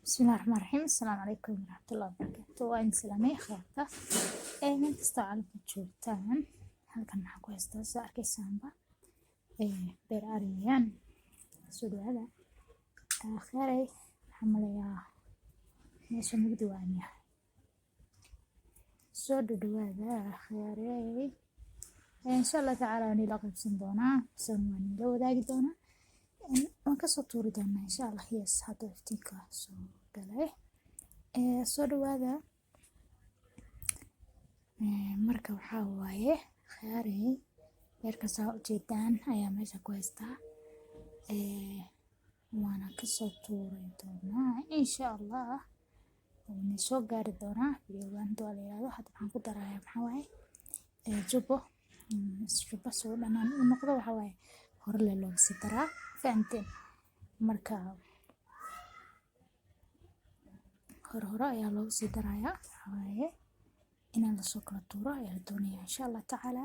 Bismillahi Raxmaani Raxiim. Asalaamu calaykum waraxmatullaahi wabarakaatu. Waa idin salaamay akhyaarta ee meel kasta oo caalamka joogtaan. Halkan waxaan ku haystaa, sida arkaysaanba, beer ari weeyaan. Soo dhawaada akhyaaray. Waxaan maleeyaa meesha mugdi waan yahay. Soo dhawaada akhyaaray. Insha Allah tacaala waan ila qaybsan doonaa, mise waan ila wadaagi doonaa, waan kasoo tuuri doonaa insha Allah. Yes, hadda iftiinka soo galay. Soo dhawaada. Marka waxaa waaye akhyaaray, beerka saa ujeedaan ayaa meesha ku haystaa, waana kasoo tuuri doonaa insha Allah, wuuna soo gaari doonaa videogan haduu Alla yiraahdo. Hadda waxaan ku darayaa maxaa waaye? Jubbo, jubbo soo dhanaan u noqdo. Waxaa waaye hore le looga sii daraa, fahamteen? Marka hore hore ayaa looga sii darayaa. Waxaa waaye inaan lasoo kala tuuro ayaa la doonayaa insha Allah tacaala.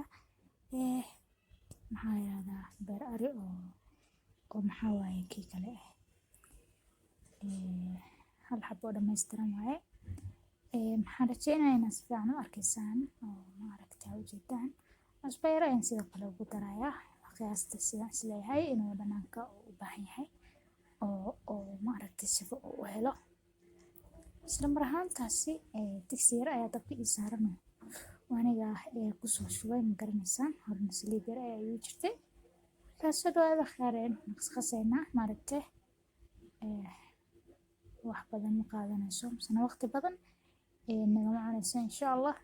Maxaa la yirahdaa, beer ari oo maxaa waaye kii kale ah, hal xabo oo dhammaystiran waaye. Maxaan rajeynayaa inaad si fiican u arkaysaan oo maaragtay ujeedaan. Cusbo yar ayaan sidoo kale ugu darayaa, qiyaasta sidaan isleeyahay inuu dhanaanka u baahan yahay oo maaragtay sifo uu u helo. Isla mar ahaantaasi digsi yar ayaa dabka ii saaran oo aniga kusoo shubay, ma garanaysaan? Horena saliid yar ayaa iigu jirtay. Markaa soo dhawaada khaareen, qasqaseynaa maaragtay. Wax badan ma qaadanayso, misena waqti badan nagama cunayso insha Allah.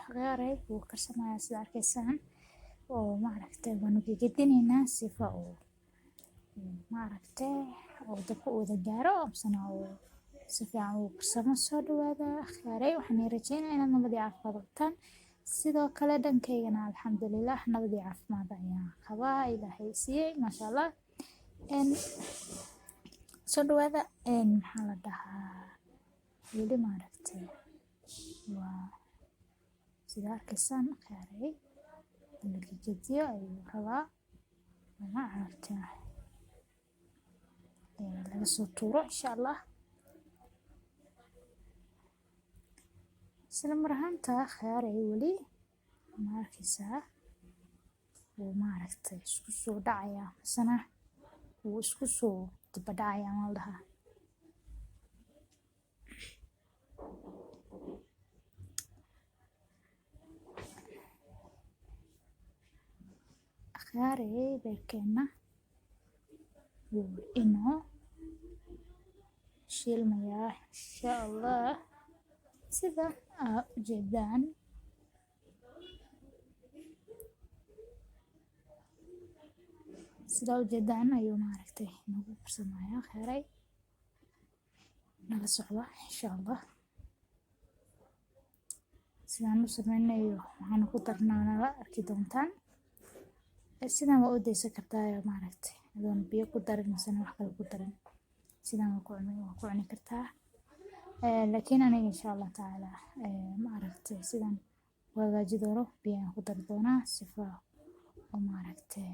Khiyaaray, wuu karsamayaa sida arkaysaan oo maaragtay waanu gegedinaynaa sifa uu maaragtay oo dabka u wada gaaro, misena uu si fiican uu karsamo. Soo dhawaada akhyaaray, waxaan rajeynayaa inaad nabad iyo caafimaad qabtaan. Sidoo kale dhankaygana alxamdulilah nabad iyo caafimaad ayaan qabaa, Ilaahay siiyey, maasha Allah. Soo dhawaada. Maxaa la dhahaa, weli maaragtay waa sida arkaysaan akhyaaray, in la gegediyo ayuu rabaa, maaragtay laga soo tuuro insha Allah. Isla mar ahaanta akhyaaray, weli ma arkaysaa, wuu maaragtay isku soo dhacayaa, misena wuu isku soo daba dhacayaa, ma la dhahaa. Akhyaaray, beerkeena wuu inoo shiilmayaa insha Allah, sida aa ujeedaan. Sidaa ujeedaan ayuu maaragtay nagu karsamayaa. Akhyaaray, nala socda insha Allah sidaan u sameynayo. Waxaanu ku darnaa nala arki doontaan. Sidaan waa u daysan kartaa maaragtay, adoon biyo ku darin misena wax kale ku darin, sidaan waa ku cuni kartaa. Laakiin aniga insha Allah tacaala maaragtay sidaan u hagaaji doono, biyo ayaan ku dari doonaa sifa oo maaragtay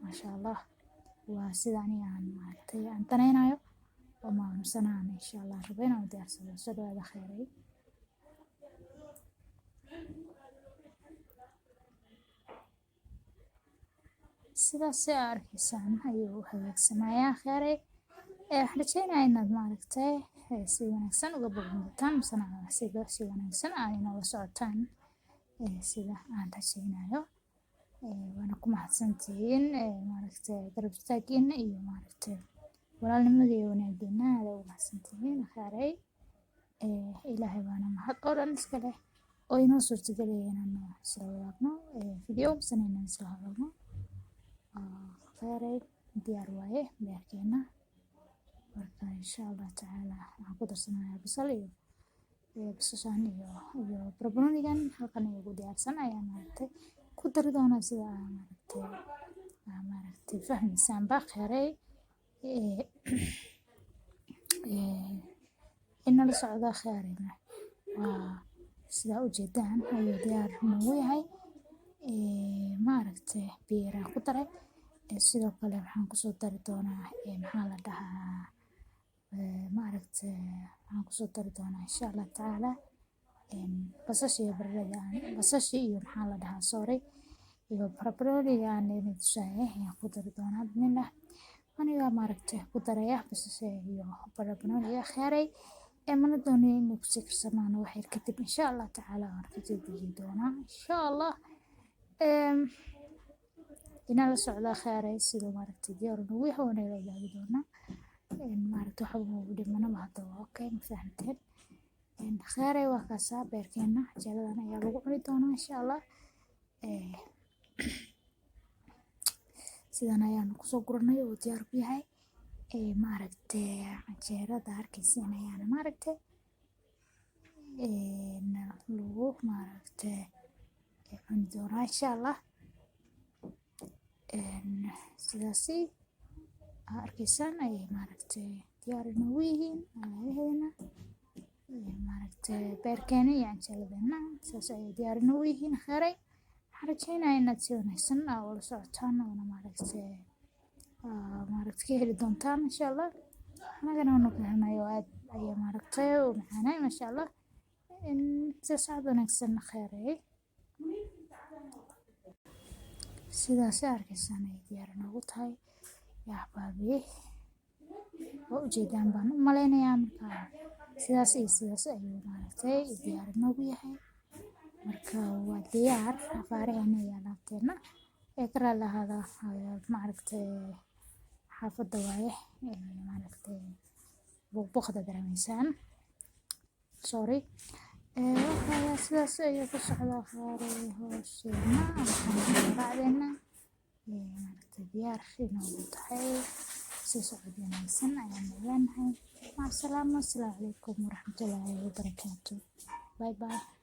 maasha Allah. Waa sida aniga aan maaragtay aan danaynayo oo misena aan insha Allah rabo inaan u diyaarsado. Soo dhawaada khayray. Sidaas si aa arkaysaan ayuu u hagaagsamayaa khayray. Waxaan rajeynayaa inaad maaragtay si wanaagsan uga bogan doontaan, misena sida si wanaagsan aa inoola socotaan sida aan rajeynayo. Waana ku mahadsantihiin maaragtay garab istaagiina iyo maaragtay walaalnimada iyo wanaagiina, aad ugu mahadsantihiin khayray. Ilaahay baana mahad oo dhan iska leh oo inoo suurtageliyay inaanu isla wadaagno video, misena inaan isla hadalno. Khayray, diyaar waaye beerkeena. Marka insha Allah tacaala waxaan ku darsanayaa basal iyo basashan iyo barbaroonigan halkan igu diyaarsan ayaa maaragtay ku dari doonaa, sida aa maaragtay fahmaysaanba khayray. Inala socda khayrayna. Waa sidaa ujeedaan ayuu diyaar noogu yahay. Maaragtay biyo yaraan ku daray. Sidoo kale waxaan kusoo dari doonaa, maxaa la dhahaa, maaragte, waxaan kusoo dari doonaa insha Allah tacaala basasha iyo baradhada, basasha iyo, maxaa la dhahaa, sorry, iyo barbarooniga aan idin tusaaye ayaan ku dari doonaa bismillah. Aniga maaragte ku daraya basasha iyo barbarooniga, kheyray. Mana doonayo inuu kusii karsamaano. Wax yar kadib insha Allah tacaala waan kasoo deji doonaa insha Allah. Inaan la socdaa, kheyray, siduu maaragtay diyaar ugu yahay waan ila wadaagi doonaa. Maaragtay, waxba ma dhimanaba hadda, waa okay, ma fahanteen? Kheyray, waa kaasaa beerkeena, canjeeladan ayaa lagu cuni doonaa insha Allah. Sidan ayaanu kusoo guranay oo diyaar ku yahay. Maaragtay, canjeerada arkayseen ayaana maaragtay lagu maaragtay cuni doonaa insha Allah. Sidaasi aa arkaysaan ayay maaragtay diyaar inoogu yihiin alaabaheena. Maaragtay, beerkeena iyo canjeeladeena saas ayay diyaar inoogu yihiin, kheyray. Waxaan rajeynayaa inaad si wanaagsan aa ula socotaan oona maaragtay ka heli doontaan insha Allah. Anagana waanu ka helnay oo aad ayay maaragtay u macaanay, masha Allah. Sida socod wanaagsan, kheyray. Sidaas arkaysaan ay diyaar inoogu tahay, yaa axbaabi. Waa ujeedaan baan u malaynayaa. Marka sidaas iyo sidaas ayuu maaragtay diyaar inoogu yahay. Marka waa diyaar afaaraheena iyo alaabteena. Ee ka raali ahaada, maaragtay, xaafadda waaye, maaragtay, buuqbuuqda dareemeysaan, sorry. Waxaa sidaas ayuu ku socdaa, kheyray, hawsheena raacdeena, maaragtay, diyaar inoogu tahay. Sii socod wanaagsan ayaan leenahay. Maca salaama. Asalaamu calaykum waraxmatullaahi wabarakaatu. Bye bye.